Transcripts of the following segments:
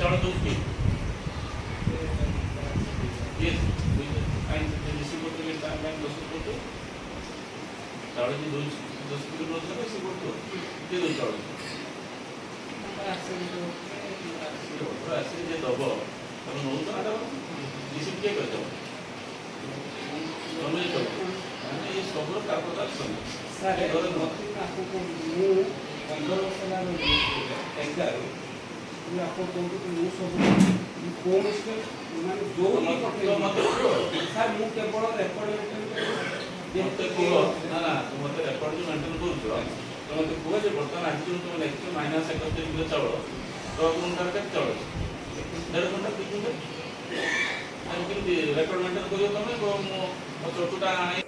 ଚାଉଳ ଦେଉଛି କିଏ? କିଏ କାହିଁ ରିସିଭ୍ କରୁଥିବେ? କାହିଁ ଦସ୍ତଖତ କରୁଥିବ? ଚାଉଳ ଯିଏ ଦେଉଛି, ଦସ୍ତଖତ ନେଉଥିବ, ରିସିଭ୍ କରୁଥିବ। କିଏ ଦେଉଛି ଚାଉଳ? ଆସିଲେ ଯିଏ ଦେବ, ତମେ ନେଉଛ ନା ଦେବ? ରିସିଭ୍ କିଏ କରିଦେବ? ତମେ ଦେବ। ମାନେ ଏ ସବୁର କାଗଜ ଅଛନ୍ତି। ସାର୍, ମତେ ଆପଣଙ୍କୁ ମୁଁ 15 ବର୍ଷ ହେଲା ଏଗାର, ମୁଁ ଆପଣ କହୁଛି, ମୁଁ ସବୁ ମୁଁ କୌଣସି ମାନେ ଯୋଉଠି ପଠେଇବି ମତେ କୁହ। ସାର୍, ମୁଁ କେବଳ ରେକର୍ଡ ମେଣ୍ଟେନ୍। ମତେ କୁହ। ନା ନା, ତୁ ମତେ ରେକର୍ଡ ଯୋଉ ମେଣ୍ଟେନ୍ କରୁଛ, ତ ମତେ କୁହ ଯେ ବର୍ତ୍ତମାନ ଆଜି ଯୋଉ ତୁମେ ଲେଖିଛ -71 କିଲୋ ଚାଉଳ, ଟ୍ରକ୍ ଗୁଣ୍ଟାରେ କେତେ ଚାଉଳ ଅଛି? ଦେଢ଼ କୁଇଣ୍ଟାଲ, 2 କୁଇଣ୍ଟାଲ। କେମିତି ରେକର୍ଡ ମେଣ୍ଟେନ୍ କରିବ ତମେ? ମୁଁ ଚଟୁଟା ଆଣି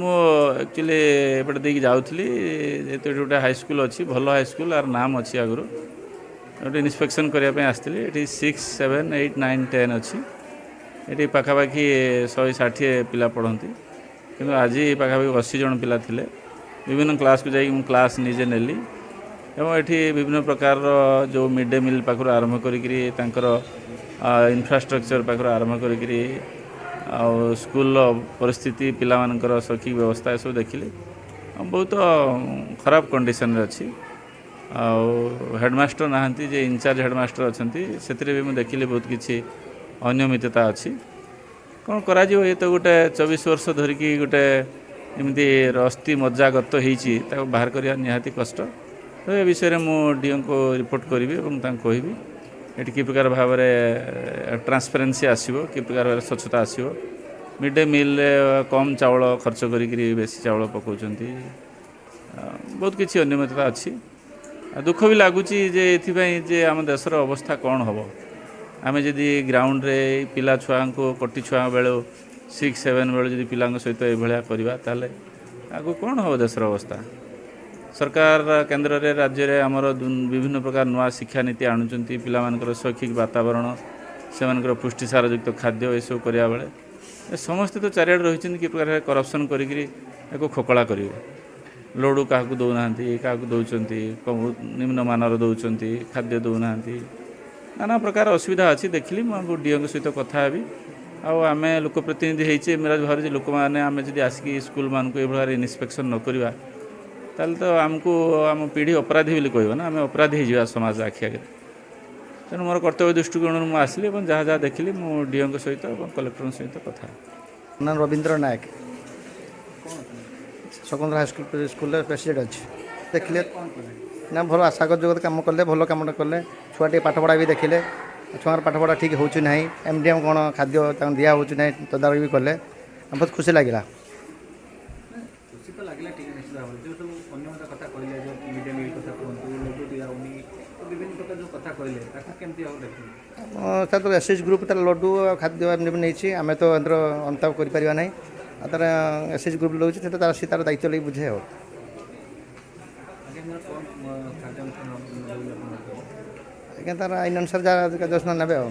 ମୁଁ ଆକ୍ଚୁଆଲି ଏପଟେ ଦେଇକି ଯାଉଥିଲି। ଯେହେତୁ ଏଠି ଗୋଟେ ହାଇସ୍କୁଲ ଅଛି, ଭଲ ହାଇସ୍କୁଲ, ଆର ନାମ ଅଛି ଆଗରୁ, ଗୋଟେ ଇନ୍ସପେକ୍ସନ୍ କରିବା ପାଇଁ ଆସିଥିଲି। ଏଠି 6, 7, 8, 9, 10 ଅଛି। ଏଠି ପାଖାପାଖି 160 ପିଲା ପଢ଼ନ୍ତି, କିନ୍ତୁ ଆଜି ପାଖାପାଖି 80 ଜଣ ପିଲା ଥିଲେ। ବିଭିନ୍ନ କ୍ଲାସ୍କୁ ଯାଇକି ମୁଁ କ୍ଲାସ୍ ନିଜେ ନେଲି ଏବଂ ଏଠି ବିଭିନ୍ନ ପ୍ରକାରର ଯେଉଁ ମିଡ଼୍ ଡେ ମିଲ୍ ପାଖରୁ ଆରମ୍ଭ କରିକିରି, ତାଙ୍କର ଇନଫ୍ରାଷ୍ଟ୍ରକ୍ଚର ପାଖରୁ ଆରମ୍ଭ କରିକିରି, ଆଉ ସ୍କୁଲର ପରିସ୍ଥିତି, ପିଲାମାନଙ୍କର ଶୈକ୍ଷିକ ବ୍ୟବସ୍ଥା, ଏସବୁ ଦେଖିଲି। ବହୁତ ଖରାପ କଣ୍ଡିସନରେ ଅଛି। ଆଉ ହେଡ଼ମାଷ୍ଟର ନାହାନ୍ତି, ଯେ ଇନଚାର୍ଜ ହେଡ଼ମାଷ୍ଟର ଅଛନ୍ତି, ସେଥିରେ ବି ମୁଁ ଦେଖିଲି ବହୁତ କିଛି ଅନିୟମିତତା ଅଛି। କ'ଣ କରାଯିବ? ଏ ତ ଗୋଟେ 24 ବର୍ଷ ଧରିକି ଗୋଟେ ଏମିତି ଅସ୍ଥି ମଜ୍ଜାଗତ ହେଇଛି, ତାକୁ ବାହାର କରିବା ନିହାତି କଷ୍ଟ। ତ ଏ ବିଷୟରେ ମୁଁ ଡିଓଙ୍କୁ ରିପୋର୍ଟ କରିବି ଏବଂ ତାଙ୍କୁ କହିବି ଏଠି କି ପ୍ରକାର ଭାବରେ ଟ୍ରାନ୍ସପାରେନ୍ସି ଆସିବ, କି ପ୍ରକାର ଭାବରେ ସ୍ୱଚ୍ଛତା ଆସିବ। ମିଡ଼୍ ଡେ ମିଲ୍ରେ କମ୍ ଚାଉଳ ଖର୍ଚ୍ଚ କରିକିରି ବେଶୀ ଚାଉଳ ପକାଉଛନ୍ତି। ବହୁତ କିଛି ଅନିୟମିତତା ଅଛି। ଆଉ ଦୁଃଖ ବି ଲାଗୁଛି ଯେ ଏଥିପାଇଁ ଯେ ଆମ ଦେଶର ଅବସ୍ଥା କ'ଣ ହେବ, ଆମେ ଯଦି ଗ୍ରାଉଣ୍ଡରେ ପିଲା ଛୁଆଙ୍କୁ କଟି ଛୁଆ ବେଳୁ, 6, 7 ବେଳୁ ଯଦି ପିଲାଙ୍କ ସହିତ ଏଇଭଳିଆ କରିବା, ତାହେଲେ ଆଗକୁ କ'ଣ ହେବ ଦେଶର ଅବସ୍ଥା? ସରକାର କେନ୍ଦ୍ରରେ, ରାଜ୍ୟରେ ଆମର ବିଭିନ୍ନ ପ୍ରକାର ନୂଆ ଶିକ୍ଷାନୀତି ଆଣୁଛନ୍ତି, ପିଲାମାନଙ୍କର ଶୈକ୍ଷିକ ବାତାବରଣ, ସେମାନଙ୍କର ପୁଷ୍ଟିସାରଯୁକ୍ତ ଖାଦ୍ୟ, ଏସବୁ କରିବା ବେଳେ ଏ ସମସ୍ତେ ତ ଚାରିଆଡ଼େ ରହିଛନ୍ତି କି ପ୍ରକାର କରପ୍ସନ୍ କରିକିରି ଏହାକୁ ଖୋକଳା କରିବେ। ଲଡ଼ୁ କାହାକୁ ଦେଉନାହାନ୍ତି, କାହାକୁ ଦେଉଛନ୍ତି, ନିମ୍ନମାନର ଦେଉଛନ୍ତି, ଖାଦ୍ୟ ଦେଉନାହାନ୍ତି, ନାନା ପ୍ରକାର ଅସୁବିଧା ଅଛି। ଦେଖିଲି, ମୁଁ ଆମକୁ ଡିଓଙ୍କ ସହିତ କଥା ହେବି। ଆଉ ଆମେ ଲୋକପ୍ରତିନିଧି ହେଇଛେ, ମିରାଜ ଭାବୁଛି ଲୋକମାନେ, ଆମେ ଯଦି ଆସିକି ସ୍କୁଲମାନଙ୍କୁ ଏଇଭଳି ଇନ୍ସପେକ୍ସନ୍ ନ କରିବା, ତାହେଲେ ତ ଆମକୁ ଆମ ପିଢ଼ି ଅପରାଧୀ ବୋଲି କହିବ ନା, ଆମେ ଅପରାଧୀ ହେଇଯିବା ସମାଜ ଆଖି ଆଗରେ। ତେଣୁ ମୋର କର୍ତ୍ତବ୍ୟ ଦୃଷ୍ଟିକୋଣରୁ ମୁଁ ଆସିଲି ଏବଂ ଯାହା ଯାହା ଦେଖିଲି, ମୁଁ ଡିଓଙ୍କ ସହିତ ଏବଂ କଲେକ୍ଟରଙ୍କ ସହିତ କଥା ହେବି। ନାଁ ରବୀନ୍ଦ୍ର ନାୟକ, ଶକୁନ୍ତଳା ହାଇସ୍କୁଲ ସ୍କୁଲରେ ପ୍ରେସିଡେଣ୍ଟ ଅଛି। ଦେଖିଲେ ନା, ଭଲ ଆଶା ଯୋଗ କାମ କଲେ, ଭଲ କାମଟା କଲେ। ଛୁଆ ଟିକେ ପାଠପଢ଼ା ବି ଦେଖିଲେ, ଛୁଆଙ୍କର ପାଠପଢ଼ା ଠିକ୍ ହେଉଛି ନାହିଁ, ଏମ୍ ଡି ଏମ୍ କ'ଣ ଖାଦ୍ୟ ତାଙ୍କୁ ଦିଆ ହେଉଛି ନାହିଁ, ତଦାରଖ ବି କଲେ। ବହୁତ ଖୁସି ଲାଗିଲା। ଖୁସି ତ ଲାଗିଲା ଟିକେ ନିଶ୍ଚିତ ଭାବରେ। ଯେଉଁ ସବୁ ଅନିୟମିତ କଥା କହିଲେ, ଯେଉଁ ମିଡ୍ ଡେ ମିଲ୍ କଥା କୁହନ୍ତୁ, ଲଡୁ ଦିଆ ହେଉନି, ତ ବିଭିନ୍ନ ପ୍ରକାର ଯେଉଁ କଥା କହିଲେ, ତାକୁ କେମିତି ଭାବରେ ଦେଖୁଛନ୍ତି? ତାର ତ ଏସ୍ ଏଚ୍ ଗ୍ରୁପ୍ ତାର ଲଡୁ ଆଉ ଖାଦ୍ୟ ଏମିତି ନେଇଛି। ଆମେ ତ ଏଥିର ଅନୁତାପ କରିପାରିବା ନାହିଁ। ଆଉ ତାର ଏସ୍ ଏଚ୍ ଗ୍ରୁପ୍ ରହୁଛି, ସେଟା ତାର ସେ ତାର ଦାୟିତ୍ୱ ନେଇ ବୁଝେ। ଆଉ ଆଜ୍ଞା, କ'ଣ କାର୍ଯ୍ୟାନୁଷ୍ଠାନ ନେବେ ବୋଲି ଆପଣ ଭାବୁଛନ୍ତି? ଆଜ୍ଞା, ତାର ଆଇନ ଅନୁସାରେ ଯାହା କାର୍ଯ୍ୟାନୁଷ୍ଠାନ ନେବେ। ଆଉ